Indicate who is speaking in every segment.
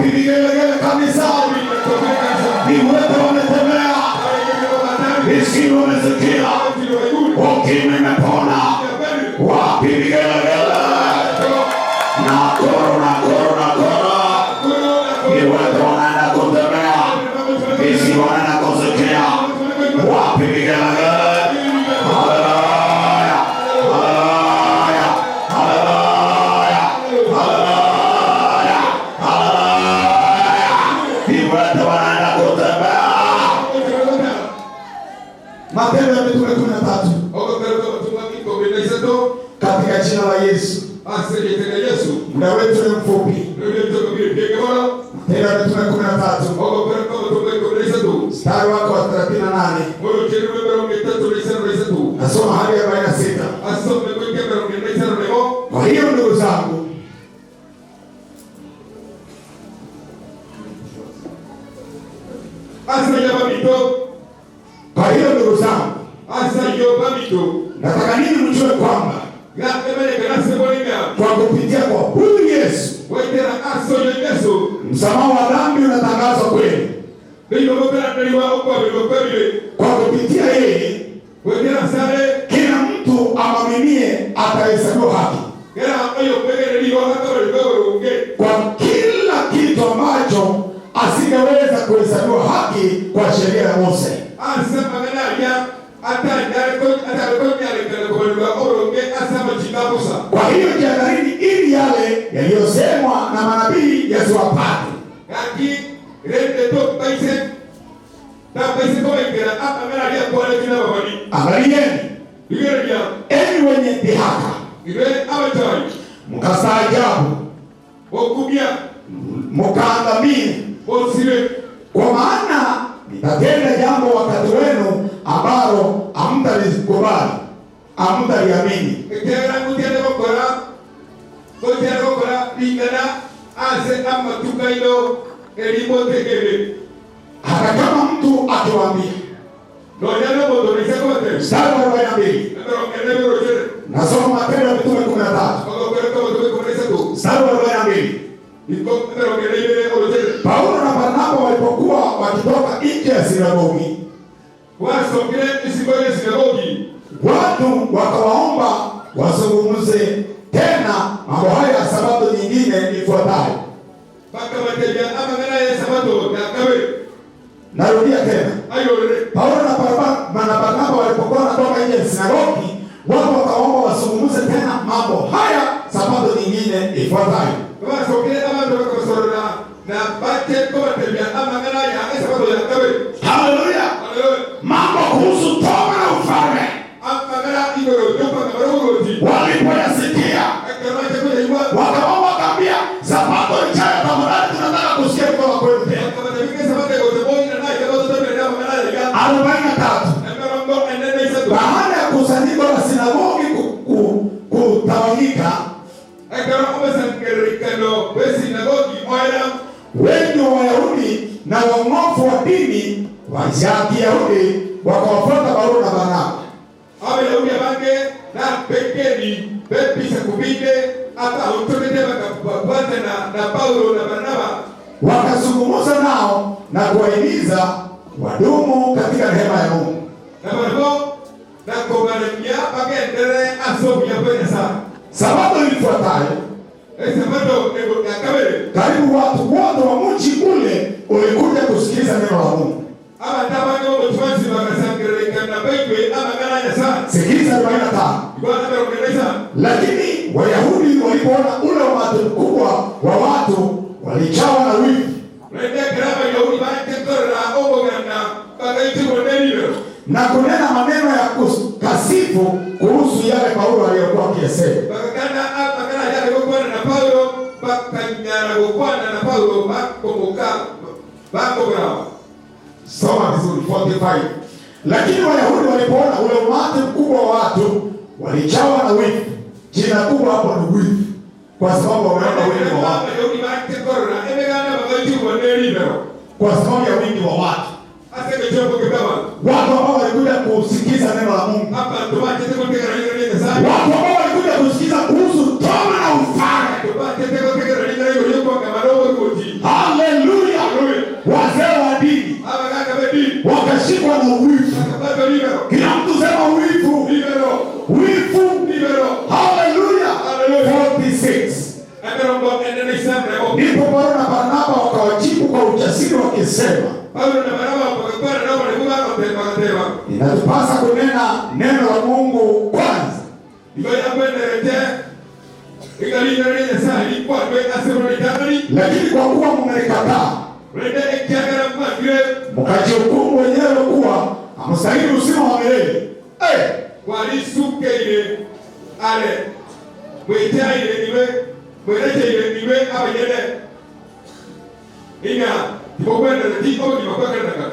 Speaker 1: Wapi vigelegele kanisani? Viwete wametembea, viziwi wamesikia, ukimwi imepona. Wapi vigelegele? Nakuru, Nakuru, Nakuru. Viwete wanaenda kutembea, viziwi wanaenda kusikia. Wapi vigelegele? Haleluya, haleluya, haleluya, haleluya, haleluya. Viwete wanaenda kutembea. Matendo ya Mitume 13, katika jina la Yesu. Muda wetu ni mfupi. Matendo ya Mitume 13 mstari wako wa 38, nasoma hadi 46. Kwa hiyo ndugu zangu, kwa hiyo ndugu zangu, nataka ninyi mjue kwamba kwa kupitia kwa huyu Yesu msamaha wa dhambi unatangazwa kwenu. Kwa kupitia yeye kila mtu amwaminie atahesabiwa haki kwa kila kitu ambacho asingeweza kuhesabiwa haki kwa sheria ya Mose. Kwa hiyo jihadharini, ili yale yaliyosemwa na manabii yasiwapate. Angalieni, enyi wenye dhihaka, mkastaajabu, mkaangamie, kwa maana nitatenda jambo wakati wenu ambalo hamtalikubali, hamtaliamini.
Speaker 2: Ekera ngutiende gokora gotiende gokora ringana ase amatukaino erimotegere.
Speaker 1: Hata kama mtu akiwaambia.
Speaker 2: Nonya nomonto naise kobatebia.
Speaker 1: Mstari wa 42.
Speaker 2: 44.
Speaker 1: Nasoma Matendo ya Mitume 13. Mstari wa 42.
Speaker 2: 42.
Speaker 1: Paulo na Barnaba walipokuwa wakitoka nje ya sinagogi,
Speaker 2: Wasokire isiko ya sinagogi,
Speaker 1: watu wakawaomba wazungumze tena mambo haya ya sabato nyingine ifuatayo.
Speaker 2: Bakabatebia amang'ana ya sabato yakabe.
Speaker 1: Narudia tena.
Speaker 2: Ayorere.
Speaker 1: Paulo na Barnaba walipokuwa wanatoka nje ya sinagogi, watu wakaomba wazungumze tena mambo haya sabato nyingine ifuatayo.
Speaker 2: Basokire abantu bakabasorora na bache kobatebia amang'ana ya sabato yakabe.
Speaker 1: Haleluya!
Speaker 2: Haleluya.
Speaker 1: Mambo kuhusu toba na ufalme
Speaker 2: Amang'ana igoro yopangabarogoti.
Speaker 1: walipoyasikia,
Speaker 2: Ekero kuyaigwa,
Speaker 1: wakaomba wakaambia, sabato ijayo tafadhali, tunataka kusikia kutoka kwenu tena.
Speaker 2: Bakabatebia sabato egote na yagototemera amang'ana ya
Speaker 1: 43.
Speaker 2: 43.
Speaker 1: Baada ya kusanyiko la sinagogi kutawanyika,
Speaker 2: Ekero omosangererekano bw'esinagogi oera,
Speaker 1: wengi wa Wayahudi na waongofu wa dini wa ya Kiyahudi wakawafuata Paulo na Barnaba.
Speaker 2: Abayahudi abange na pekeni bepisa kubinde abahotorete bakabwatana na Paulo na Barnaba,
Speaker 1: wakazungumza nao na kuwahimiza wadumu katika rehema ya Mungu.
Speaker 2: Na barabo na kobaramia bagendere ase obuya bwa Nyasaye.
Speaker 1: Sabato ilifuatayo,
Speaker 2: Esabato ya kabere,
Speaker 1: karibu watu wote wa mji ule ulikuja kusikiliza neno la Mungu.
Speaker 2: Abantu abange b'omukibansi bakasangererekana baigwe amang'ana ya Nyasaye.
Speaker 1: Sikiliza 45.
Speaker 2: Igwana 45.
Speaker 1: Lakini Wayahudi walipoona ule umati mkubwa wa watu, walijawa na wivu.
Speaker 2: Rende ekero abayahudi batekorera obogana bagaitigwa neribero,
Speaker 1: na kunena maneno ya kasifu kuhusu yale Paulo aliyokuwa akiyasema.
Speaker 2: Bagakana amang'ana yale gokwana na Paulo, bakanyara gokwana na Paulo bakomoka bakobora.
Speaker 1: Soma vizuri 45. Lakini Wayahudi walipoona ule umati mkubwa wa watu, walijawa na wivu. Jina kubwa hapo ni wivu, kwa sababu wameona wingi wa watu.
Speaker 2: Abayahudi batekorera emeganda bagaitigwa neribero
Speaker 1: Kwa sababu ya wingi wa watu.
Speaker 2: Ase ekechombo kebaba.
Speaker 1: Watu ambao walikuja kusikiza neno la Mungu.
Speaker 2: Abantu bachete gotegera ring'ana ria Nyasaye.
Speaker 1: Watu ambao walikuja kusikiza kuhusu toba na ufalme.
Speaker 2: Bachete gotegera ring'ana igoro riokwangama na oborwoti.
Speaker 1: Haleluya.
Speaker 2: 45.
Speaker 1: Ndipo Paulo na Barnaba wakawajibu kwa ujasiri wakisema,
Speaker 2: Paulo na Barnaba bakakwana nabo bagateba
Speaker 1: inatupasa kunena neno la Mungu kwanza,
Speaker 2: igo yakwenerete igalinyo lya Nyasaye likwanwe asebolo litang'ani
Speaker 1: lakini kwa kuwa mmelikataa
Speaker 2: rende ekiagera mwangire
Speaker 1: mkajihukumu wenyewe kuwa hamstahili uzima wa milele. Eh,
Speaker 2: walisukeire ale mwechaire iwe mwerecheire iwe abanyene inya tibokwendereti obogima bwakerenaka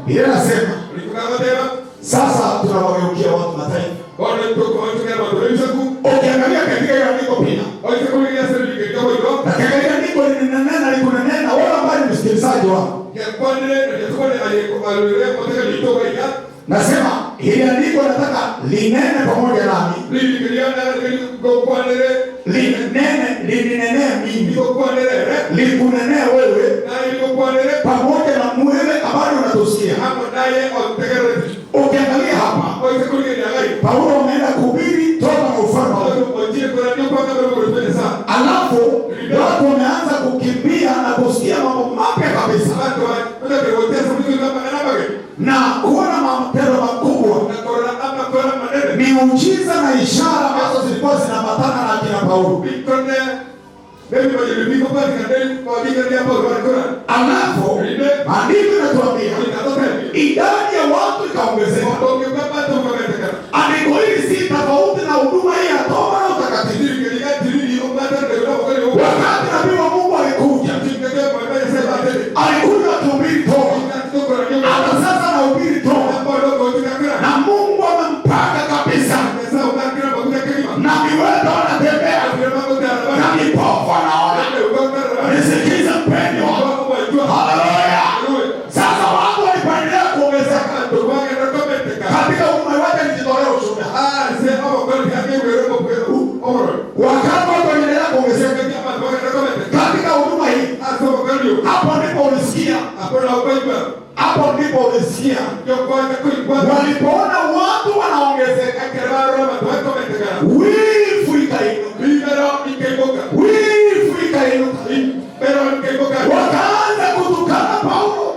Speaker 1: Biblia inasema
Speaker 2: likukagateba
Speaker 1: sasa tunawageukia watu mataifa.
Speaker 2: bono tukoonchokera bantu b'ebisaku
Speaker 1: Ukiangalia katika hiyo andiko pia,
Speaker 2: oisekogeria serikali
Speaker 1: na kiangalia andiko linanena likunenena, wewe ambaye ni msikilizaji wangu, nasema hili andiko nataka linene pamoja nami, linene lininenee mimi, likunenee wewe pamoja na mwewe ambaye unatusikia. Ukiangalia hapa, Paulo ameenda kuhubiri toba na ufalme wa Mungu. Alafu watu wameanza kukimbia na kusikia mambo mapya kabisa na kuona matendo makubwa, miujiza na ishara ambazo zilikuwa zinaambatana na kina Paulo. Alafu maandiko yanatuambia idadi ya watu ikaongezeka. Andiko hili si tofauti na huduma hii ya toba na utakatifu. Wakati nabii wa Mungu alikuja, alikuja akihubiri toba, hata sasa anahubiri toba, na Mungu amempaka kabisa, na viwete wanatembea na vipofu wanaona. Nisikize mpendwa, haleluya! Sasa watu walipoendelea kuongezeka katika huduma, wacha nijitolee ushuhuda. Wakati watu waliendelea kuongezeka katika huduma hii, hapo ndipo ulisikia, hapo ndipo ulisikia walipoona watu wanaongezeka, wivu ikainuka, wivu ikainuka, wakaanza kutukana Paulo.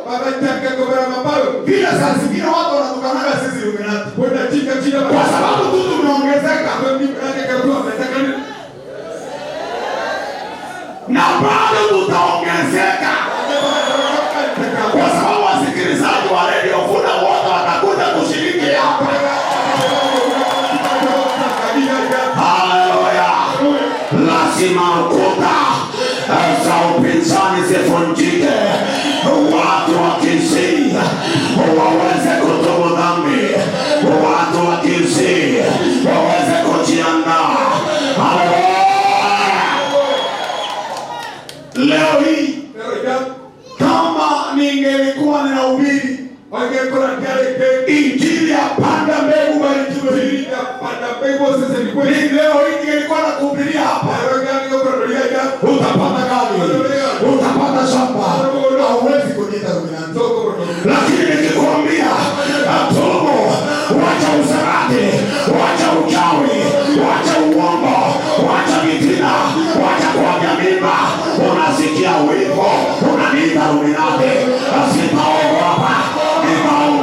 Speaker 1: Vile saa zingine watu wanatukanaga sisi Illuminati kwa sababu tu tumeongezeka na bado tutaongezeka, kwa sababu wasikilizaji wa redio Funa wote watakuja kushiriki hapa. Haleluya! Lazima ukuta za upinzani zivunjike, watu wa Kisii waweze kutubu dhambi, watu wa Kisii waweze kujiandaa. Haleluya! Leo hii kama ningelikuwa ninahubiri injili ya panda mbegu barikiwe, ni leo hii ningelikuwa nakuhubiria hapa, utapata gari, utapata shamba, hauwezi kuniita Illuminati. Lakini nikikwambia tubu, wacha usherati, wacha uchawi, wacha uongo, wacha fitina, wacha kuaga mimba, unasikia wivu, unaniita Illuminati. Sitaogopa, nitaogopa.